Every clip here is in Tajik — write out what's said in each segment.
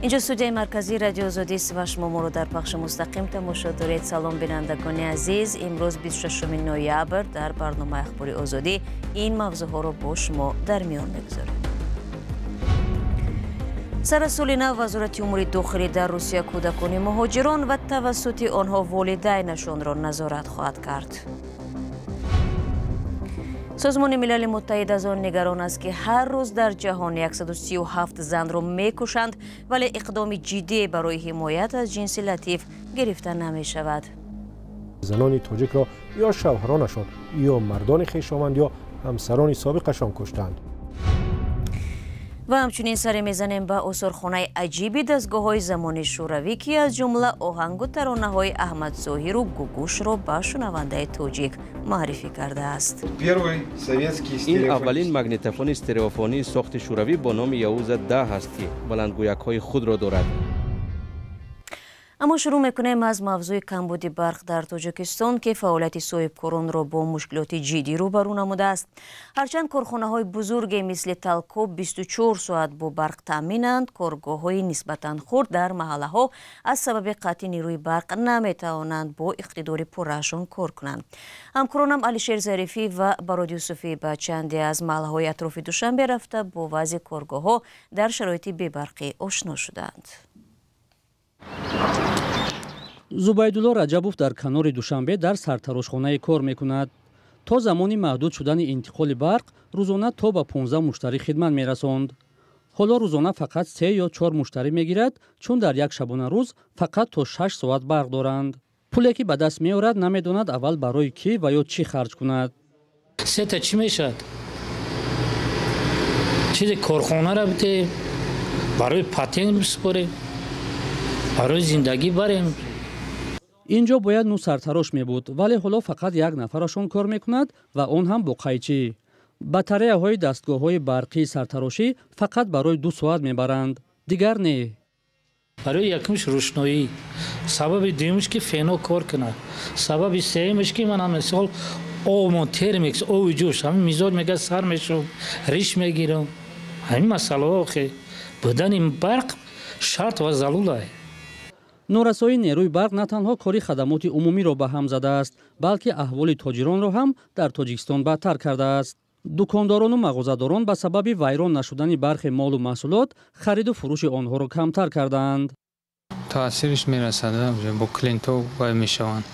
Инҷо студияи марказии Радиои Озодӣ аст ва шумо моро дар пахши мустақим тамошо доред. Салом, бинандагони азиз. Имрӯз 26 ноябр дар барномаи Ахбори Озодӣ ин мавзӯъҳоро бо шумо дар миён мегузорем. Сари соли нав Вазорати умури дохилӣ дар Русия кӯдакони муҳоҷирон ва тавассути онҳо волидайнашонро назорат хоҳад кард. Созмони Милали Муттаҳид аз он нигарон аст, ки ҳар рӯз дар ҷаҳон 137 занро мекушанд, вале иқдоми ҷиддӣ барои ҳимоят аз ҷинси латиф гирифта намешавад. Занони тоҷикро ё шавҳаронашон, ё мардони хешованд, ё ҳамсарони собиқашон куштанд. Ва ҳамчунин саре мезанем ба осорхонаи аҷиби дастгоҳҳои замони шӯравӣ, ки аз ҷумла оҳангу таронаҳои Аҳмад Зоҳиру Гугушро ба шунавандаи тоҷик маърифӣ кардааст. Ин аввалин магнитофони стереофонии сохти шӯравӣ бо номи Яуза 10 аст, ки баландгӯякҳои худро дорад. Аммо шурӯъ мекунем аз мавзӯи камбуди барқ дар Тоҷикистон, ки фаъолияти соҳибкоронро бо мушкилоти ҷиддӣ рӯбарӯ намудааст. Ҳарчанд корхонаҳои бузурге мисли Талко 24 соат бо барқ таъминанд, коргоҳҳои нисбатан хурд дар маҳаллаҳо аз сабаби қатъи нерӯи барқ наметавонанд бо иқтидори пурраашон кор кунанд. Ҳамкоронам Алишер Зарифӣ ва Барод Юсуфӣ ба чанде аз маҳаллаҳои атрофи Душанбе рафта, бо вазъи коргоҳҳо дар шароити бебарқӣ ошно шуданд. Зубайдулло Раҷабов дар канори Душанбе дар сартарошхонае кор мекунад. То замони маҳдуд шудани интиқоли барқ рӯзона то ба 15 муштарӣ хидмат мерасонд. Ҳоло рӯзона фақат се ё чор муштарӣ мегирад, чун дар як шабонарӯз фақат то 6 соат барқ доранд. Пуле ки ба даст меорад, намедонад аввал барои кӣ ва ё чӣ харҷ кунад. Сета чӣ мешавад? Чизе корхонаро бите, барои патент бисупорем, барои зиндагӣ барем. Инҷо бояд нӯ сартарош мебуд, вале ҳоло фақат як нафарашон кор мекунад ва он ҳам бо қайчӣ. Батареяҳои дастгоҳҳои барқии сартарошӣ фақат барои 2 соат мебаранд, дигар не. Барои якумш рӯшноӣ, сабаби дуюмш ки фено кор кунад, сабаби сеюмш ки ман мисол обмон термикс, оби ҷӯш, ҳамин мизоҷ мегӯяд, сар мешавам, риш мегирам. Ҳамин масъалаҳо охи будани барқ шарт ва залулае. Норасоии нерӯи барқ на танҳо кори хадамоти умумиро ба ҳам задааст, балки аҳволи тоҷиронро ҳам дар Тоҷикистон бадтар кардааст. Дукондорону мағозадорон ба сабаби вайрон нашудани бархе молу маҳсулот хариду фурӯши онҳоро камтар кардаанд. Таъсириш мерасад, бо клиентҳо вай мешаванд,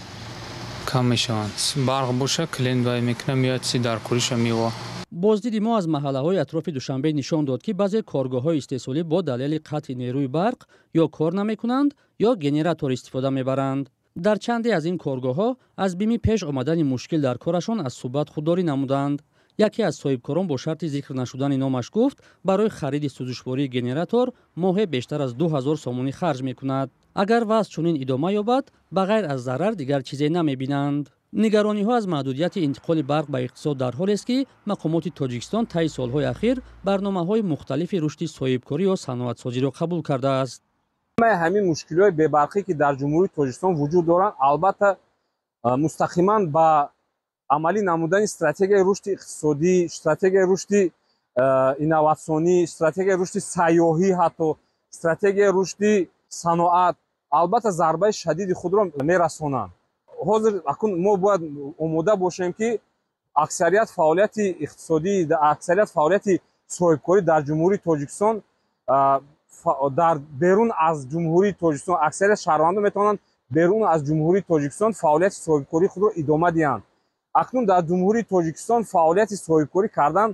кам мешаванд. Барқ боша, клиент вай мекунад, меояд, си дар куриша меова. Боздиди мо аз маҳаллаҳои атрофи Душанбе нишон дод, ки баъзе коргоҳҳои истеҳсолӣ бо далели қатъи нерӯи барқ ё кор намекунанд, ё генератор истифода мебаранд. Дар чанде аз ин коргоҳҳо аз бими пеш омадани мушкил дар корашон аз суҳбат худдорӣ намуданд. Яке аз соҳибкорон бо шарти зикр нашудани номаш гуфт, барои хариди сӯзишвории генератор моҳе бештар аз 2000 сомонӣ харҷ мекунад. Агар вазъ чунин идома ёбад, ба ғайр аз зарар дигар чизе намебинанд. Нигарониҳо аз маҳдудияти интиқоли барқ ба иқтисод дар ҳолест, ки мақомоти Тоҷикистон таи солҳои ахир барномаҳои мухталифи рушди соҳибкорӣ ё саноатсозиро қабул кардааст. Ҳамин мушкилиҳои бебарқӣ, ки дар Ҷумҳурии Тоҷикистон вуҷуд доранд, албатта мустақиман ба амалӣ намудани стратегияи рушди иқтисодӣ, стратегияи рушди инноватсионӣ, стратегияи рушди сайёҳӣ, ҳатто стратегияи рушди саноат, албатта зарбаи шадиди худро мерасонанд. Ҳозир акун мо бояд омода бошем, ки аксарият фаъолияти иқтисодӣ, аксарият фаъолияти соҳибкорӣ дар Ҷумҳурии Тоҷикистон, дар берун аз Ҷумҳурии Тоҷикистон, аксарият шаҳрвандон метавонанд берун аз Ҷумҳурии Тоҷикистон фаъолияти соҳибкории худро идома диҳанд. Акнун дар Ҷумҳурии Тоҷикистон фаъолияти соҳибкорӣ кардан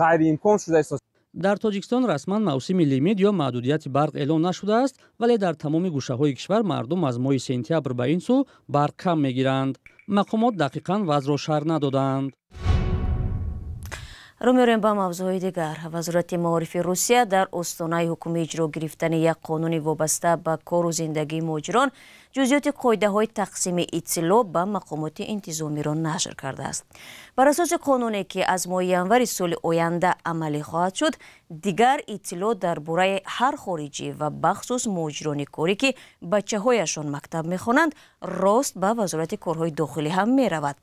ғайриимкон шудааст. Дар Тоҷикистон расман мавсими лимит ё маҳдудияти барқ эълон нашудааст, вале дар тамоми гӯшаҳои кишвар мардум аз моҳи сентябр ба ин сӯ барқ кам мегиранд. Мақомот дақиқан вазъро шарҳ надодаанд. Рӯ меорем ба мавзӯъҳои дигар. Вазорати маорифи Русия дар остонаи ҳукми иҷро гирифтани як қонуни вобаста ба кору зиндагии муҳоҷирон Ҷузъиёти қоидаҳои тақсими иттилоъ ба мақомоти интизомиро нашр кардааст. Бар асоси қонуне, ки аз моҳи январи соли оянда амалӣ хоҳад шуд, дигар иттилоъ дар бораи ҳар хориҷӣ ва бахусус муҳоҷирони корӣ, ки бачаҳояшон мактаб мехонанд, рост ба Вазорати корҳои дохилӣ ҳам меравад.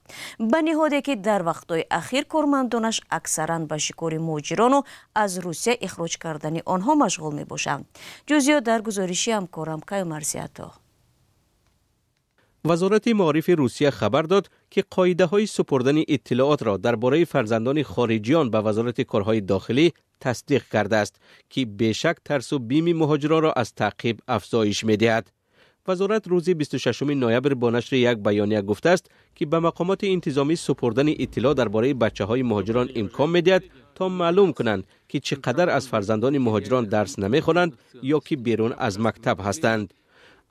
Ба ниҳоде, ки дар вақтҳои ахир кормандонаш аксаран ба шикори муҳоҷирону аз Русия ихроҷ кардани онҳо машғул мебошанд. Ҷузъиёт дар гузориши ҳамкорам Каюмарсиато. Вазорати маорифи Русия хабар дод, ки қоидаҳои супурдани иттилоотро дар бораи фарзандони хориҷиён ба Вазорати корҳои дохилӣ тасдиқ кардааст, ки бешак тарсу бими муҳоҷиронро аз таъқиб афзоиш медиҳад. Вазорат рӯзи 26 ноябр бо нашри як баёния гуфтааст, ки ба мақомоти интизомӣ супурдани иттилоъ дар бораи бачаҳои муҳоҷирон имкон медиҳад, то маълум кунанд, ки чӣ қадар аз фарзандони муҳоҷирон дарс намехонанд ё ки берун аз мактаб ҳастанд.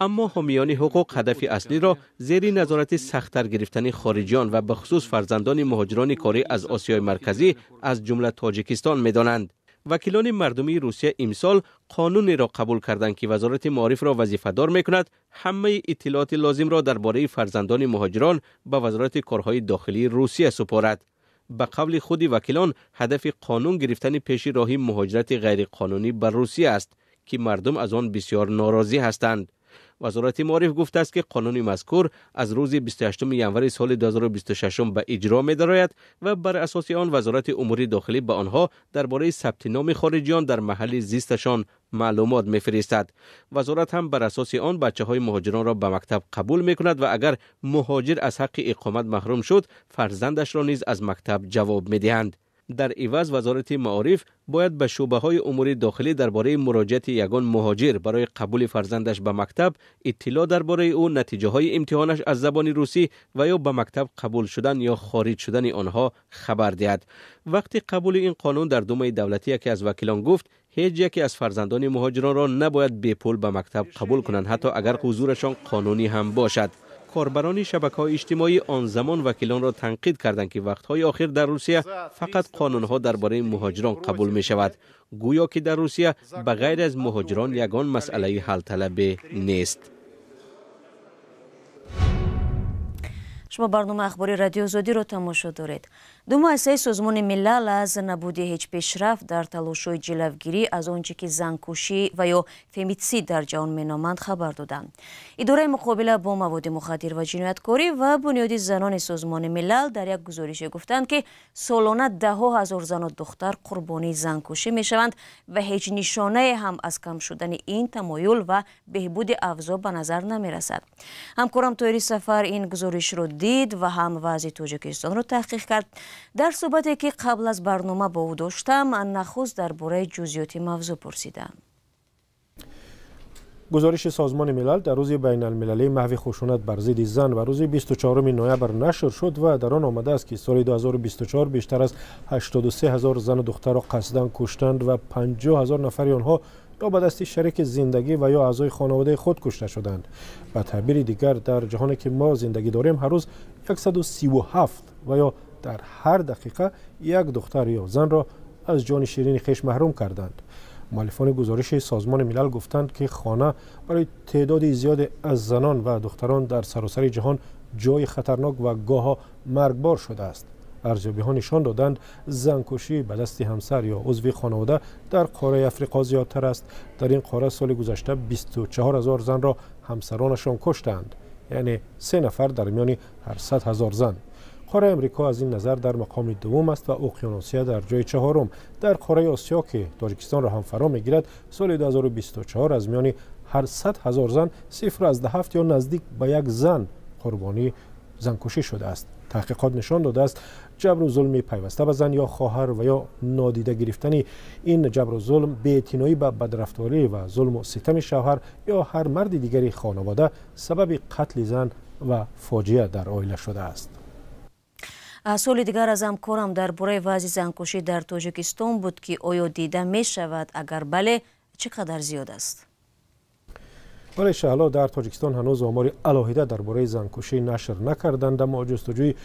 Аммо ҳомиёни ҳуқуқ ҳадафи аслиро зери назорати сахттар гирифтани хориҷиён ва бахусус фарзандони муҳоҷирони корӣ аз Осиёи Марказӣ, аз ҷумла Тоҷикистон, медонанд. Вакилони мардумии Русия имсол қонунеро қабул карданд, ки Вазорати маорифро вазифадор мекунад ҳамаи иттилооти лозимро дар бораи фарзандони муҳоҷирон ба Вазорати корҳои дохилии Русия супорад. Ба қавли худи вакилон, ҳадафи қонун гирифтани пеши роҳи муҳоҷирати ғайриқонунӣ ба Русия аст, ки мардум аз он бисёр норозӣ ҳастанд. Вазорати маориф гуфтааст, ки қонуни мазкур аз рӯзи 28 январи соли 2026 ба иҷро медарояд ва бар асоси он Вазорати умури дохилӣ ба онҳо дар бораи сабти номи хориҷиён дар маҳалли зисташон маълумот мефиристад. Вазорат ҳам бар асоси он бачаҳои муҳоҷиронро ба мактаб қабул мекунад ва агар муҳоҷир аз ҳаққи иқомат маҳрум шуд, фарзандашро низ аз мактаб ҷавоб медиҳанд. Дар иваз Вазорати маориф бояд ба шӯъбаҳои умури дохилӣ дар бораи муроҷиати ягон муҳоҷир барои қабули фарзандаш ба мактаб иттилоъ дар бораи ӯ, натиҷаҳои имтиҳонаш аз забони русӣ ва ё ба мактаб қабул шудан ё хориҷ шудани онҳо хабар диҳад. Вақти қабули ин қонун дар Думаи давлатӣ яке аз вакилон гуфт, ҳеҷ яке аз фарзандони муҳоҷиронро набояд бепул ба мактаб қабул кунанд, ҳатто агар ҳузурашон қонунӣ ҳам бошад. Корбарони шабакаҳои иҷтимоӣ он замон вакилонро танқид карданд, ки вақтҳои охир дар Русия фақат қонунҳо дар бораи муҳоҷирон қабул мешавад, гӯё ки дар Русия ба ғайр аз муҳоҷирон ягон масъалаи ҳалталабе нест. Шумо барномаи ахбори Радио Озодиро тамошо доред. Ду муассисаи Созмони Милал аз набуди ҳеҷ пешрафт дар талошҳои ҷилавгирӣ аз он чӣ ки занкушӣ ва ё фемитсид дар ҷаҳон меноманд хабар доданд. Идораи муқобила бо маводи мухаддир ва ҷинояткорӣ ва Бунёди занони Созмони Милал дар як гузорише гуфтанд, ки солона даҳҳо ҳазор зану духтар қурбонии занкушӣ мешаванд ва ҳеҷ нишонае ҳам аз кам шудани ин тамоюл ва беҳбуди авзоъ ба назар намерасад. Ҳамкорам Тоҳири Сафар ин гузоришро дид ва ҳам вазъи Тоҷикистонро таҳқиқ кард. Дар суҳбате, ки қабл аз барнома бо ӯ доштам, нахуст дар бораи ҷузъиёти мавзӯъ пурсидам. Гузориши Созмони Милал дар рӯзи байналмилалии маҳви хушунат бар зидди зан ва рӯзи 24 ноябр нашр шуд ва дар он омадааст, ки соли 2024 бештар аз 83 ҳазор зану духтарро қасдан куштанд ва 50 ҳазор нафари онҳо ё ба дасти шарики зиндагӣ ва ё аъзои хонаводаи худ кушта шуданд. Ба таъбири дигар, дар ҷаҳоне ки мо зиндагӣ дорем, ҳар рӯз 137 ва ё дар ҳар дақиқа як духтар ё занро аз ҷони ширини хеш маҳрум карданд. Муаллифони гузориши Созмони Милал гуфтанд, ки хона барои теъдоди зиёде аз занон ва духтарон дар саросари ҷаҳон ҷои хатарнок ва гоҳо маргбор шудааст. Арзёбиҳо нишон доданд, занкушӣ ба дасти ҳамсар ё узви хонавода дар қораи Африқо зиёдтар аст. Дар ин қора соли гузашта 24 ҳазор занро ҳамсаронашон куштанд, яъне 3 нафар дар миёни ҳар 100 ҳазор зан. Қораи Амрико аз ин назар дар мақоми дуввум аст ва Уқёнусия дар ҷои чаҳорум. Дар қораи Осиё, ки Тоҷикистонро ҳам фаро мегирад, соли 2024 аз миёни ҳар 100 ҳазор зан 0,7 ё наздик ба як зан қурбонии занкушӣ шудааст. Таҳқиқот нишон додааст, ҷабру зулми пайваста ба зан ё хоҳар ва ё нодида гирифтани ин ҷабру зулм, беэътиноӣ ба бадрафторӣ ва зулму ситами шавҳар ё ҳар марди дигари хонавода сабаби қатли зан ва фоҷиа дар оила шудааст. Суоли дигар аз ҳамкорам дар бораи вазъи занкушӣ дар Тоҷикистон буд, ки оё дида мешавад, агар бале, чӣ қадар зиёд аст? Бале, Шаҳло, дар Тоҷикистон ҳанӯз омори алоҳида дар бораи занкушӣ нашр накарданд, аммо ҷустуҷӯи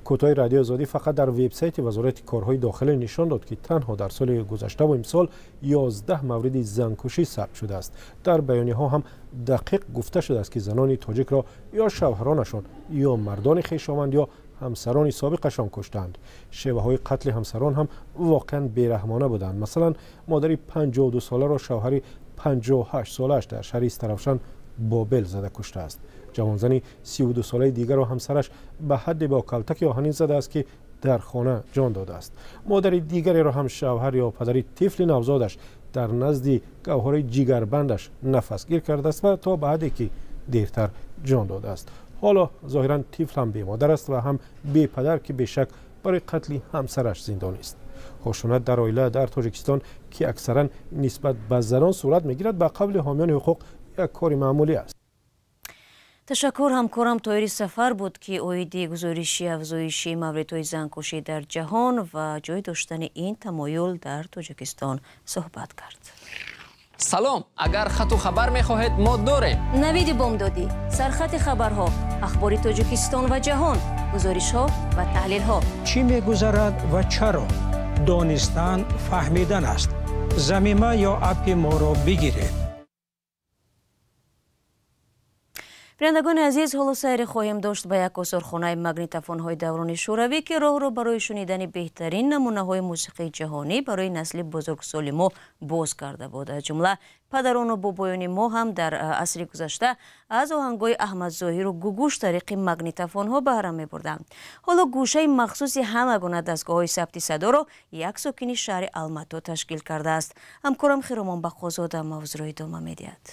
Кӯтоҳи Радиои Озодӣ фақат дар вебсайти Вазорати корҳои дохилӣ нишон дод, ки танҳо дар соли гузашта ва имсол 11 мавриди занкушӣ сабт шудааст. Дар баёниҳо ҳам дақиқ гуфта шудааст, ки занони тоҷикро ё шавҳаронашон, ё мардони хешованд, ё ҳамсарони собиқашон куштаанд. Шеваҳои қатли ҳамсарон ҳам воқеан бераҳмона буданд. Масалан, модари 52-соларо шавҳари 58-солааш дар шаҳри Истаравшан бо бел зада куштааст. Ҷавонзани 32-солаи дигарро ҳамсараш ба ҳадде бо калтаки оҳанин задааст, ки дар хона ҷон додааст. Модари дигареро ҳам шавҳар ё падари тифли навзодаш дар назди гавҳораи ҷигарбандаш нафасгир кардааст ва то ба ҳадде ки дертар ҷон додааст. Ҳоло зоҳиран тифл ҳам бемодар аст ва ҳам бепадар, ки бешак барои қатли ҳамсараш зиндонист. Хушунат дар оила дар Тоҷикистон, ки аксаран нисбат ба занон сурат мегирад, ба қавли ҳомиёни ҳуқуқ як кори маъмулӣ аст. Ташаккур. Ҳамкорам Тоҳири Сафар буд, ки оиди гузориши афзоиши мавридҳои занкушӣ дар ҷаҳон ва ҷой доштани ин тамоюл дар Тоҷикистон суҳбат кард. Салом, агар хату хабар мехоҳед, мо дорем. Навиди бомдодӣ, сархати хабарҳо, ахбори Тоҷикистон ва ҷаҳон, гузоришҳо ва таҳлилҳо. Чӣ мегузарад ва чаро? Донистан фаҳмидан аст. Замима ё аппи моро бигиред. Бинандагони азиз, ҳоло сайре хоҳем дошт ба як осорхонаи магнитофонҳои даврони шӯравӣ, ки роҳро барои шунидани беҳтарин намунаҳои мусиқии ҷаҳонӣ барои насли бузургсоли мо боз карда буд. Аз ҷумла падарону бобоёни мо ҳам дар асри гузашта аз оҳангҳои Аҳмадзоҳиру Гугуш тариқи магнитофонҳо баҳра мебурданд. Ҳоло гӯшаи махсуси ҳама гуна дастгоҳҳои сабти садоро як сокини шаҳри Алмато ташкил кардааст. Ҳамкорам Хиромон Бақозода мавзӯъро идома медиҳад.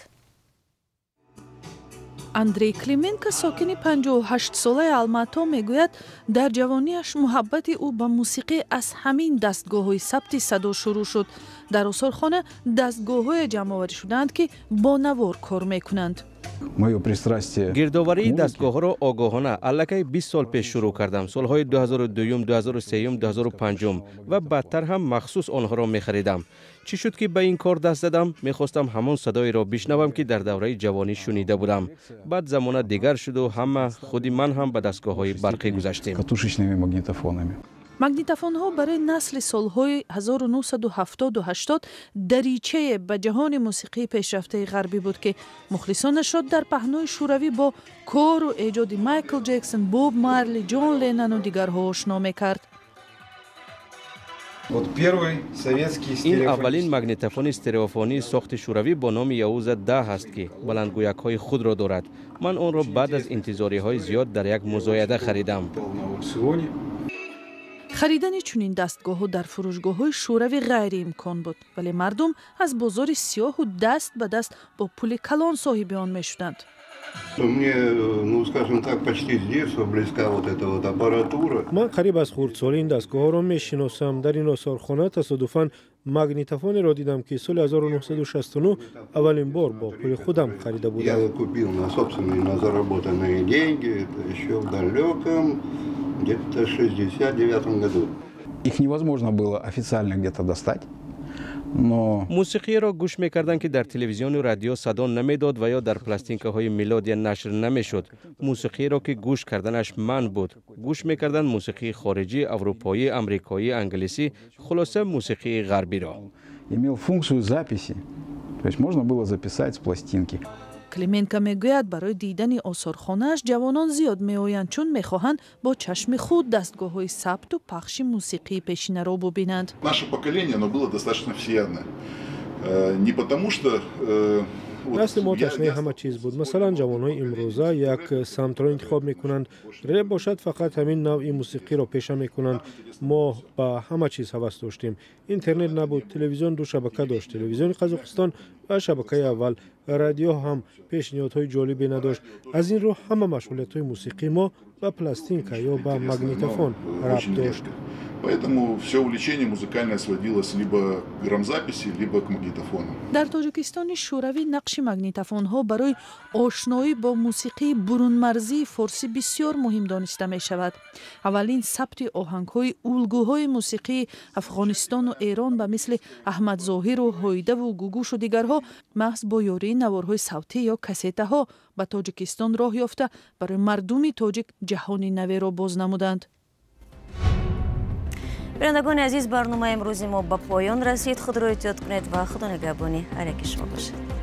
Андрей Клименко, сокини 58-солаи Алмато, мегӯяд, дар ҷавониаш муҳаббати ӯ ба мусиқӣ аз ҳамин дастгоҳҳои сабти садо шурӯъ шуд. Дар осорхона дастгоҳҳое ҷамъоварӣ шудаанд, ки бо навор кор мекунанд. Гирдоварии дастгоҳҳоро огоҳона аллакай 20 сол пеш шурӯъ кардам, солҳои 2002, 2003, 2005, ва баъдтар ҳам махсус онҳоро мехаридам. Чӣ шуд, ки ба ин кор даст задам? Мехостам ҳамон садоеро бишнавам, ки дар давраи ҷавонӣ шунида будам. Баъд замона дигар шуду ҳама, худи ман ҳам, ба дастгоҳҳои барқӣ гузаштем. Магнитофонҳо барои насли солҳои 1970-80 даричае ба ҷаҳони мусиқии пешрафтаи ғарбӣ буд, ки мухлисонашро дар паҳнои шӯравӣ бо кору эҷоди Майкл Ҷексон, Боб Марли, Ҷон Леннону дигарҳо ошно мекард. Ин аввалин магнитофони стереофонии сохти шӯравӣ бо номи Яуза 10 аст, ки баландгӯякҳои худро дорад. Ман онро баъд аз интизориҳои зиёд дар як музояда харидам. Харидани чунин дастгоҳҳо дар фурӯшгоҳҳои шӯравӣ ғайриимкон буд, вале мардум аз бозори сиёҳу даст ба даст бо пули калон соҳиби он мешуданд. Ман қариб аз хурдсолӣ ин дастгоҳҳоро мешиносам. Дар ин осорхона тасодуфан магнитофонеро дидам, ки соли 1969 аввалин бор бо пули худам харида будам. Где-то в 69 году. Их невозможно было официально где-то достать. Но мусиқиеро гӯш мекарданд, ки дар телевизиону радио садо намедод ва ё дар пластинкаҳои мелодия нашр намешуд. Мусиқиеро, ки гӯш карданаш манъ буд, гӯш мекарданд: мусиқии хориҷӣ, аврупоӣ, амрикоӣ, англисӣ, хулоса, мусиқии ғарбиро. Имел функцию записи, то есть можно было записать с пластинки. Клименко мегӯяд, барои дидани осорхонааш ҷавонон зиёд меоянд, чун мехоҳанд бо чашми худ дастгоҳҳои сабту пахши мусиқии пешинаро бубинанд. Наше поколение, оно было достаточно всеядное. Не потому что Насли мо ташнаи ҳама чиз буд. Масалан, ҷавонҳои имрӯза як самтро интихоб мекунанд, реп бошад, фақат ҳамин навъи мусиқиро пеша мекунанд. Мо ба ҳама чиз ҳавас доштем. Интернет набуд, телевизион ду шабака дошт: телевизиони Қазоқистон ва шабакаи аввал. Радио ҳам пешниҳодҳои ҷолибе надошт. Аз ин рӯ ҳама машғулиятҳои мусиқии мо ба пластинка ё ба магнитофон рабт дошт. Поэтому все увлечение музыкальное сводилось либо к грамзаписи, либо к магнитофону. Дар Тоҷикистони шӯравӣ нақши магнитофонҳо барои ошноӣ бо мусиқии бурунмарзии форсӣ бисёр муҳим дониста мешавад. Аввалин сабти оҳангҳои улгӯҳои мусиқии Афғонистону Эрон ба мисли Аҳмадзоҳиру Ҳоидаву Гугушу дигарҳо маҳз бо ёрии наворҳои савтӣ ё кассетаҳо ба Тоҷикистон роҳ ёфта, барои мардуми тоҷик ҷаҳони наверо боз намуданд. Бинандагони азиз, барномаи имрӯзи мо ба поён расид. Худро эҳтиёт кунед ва Худо нигаҳбони ҳар яки шумо бошад.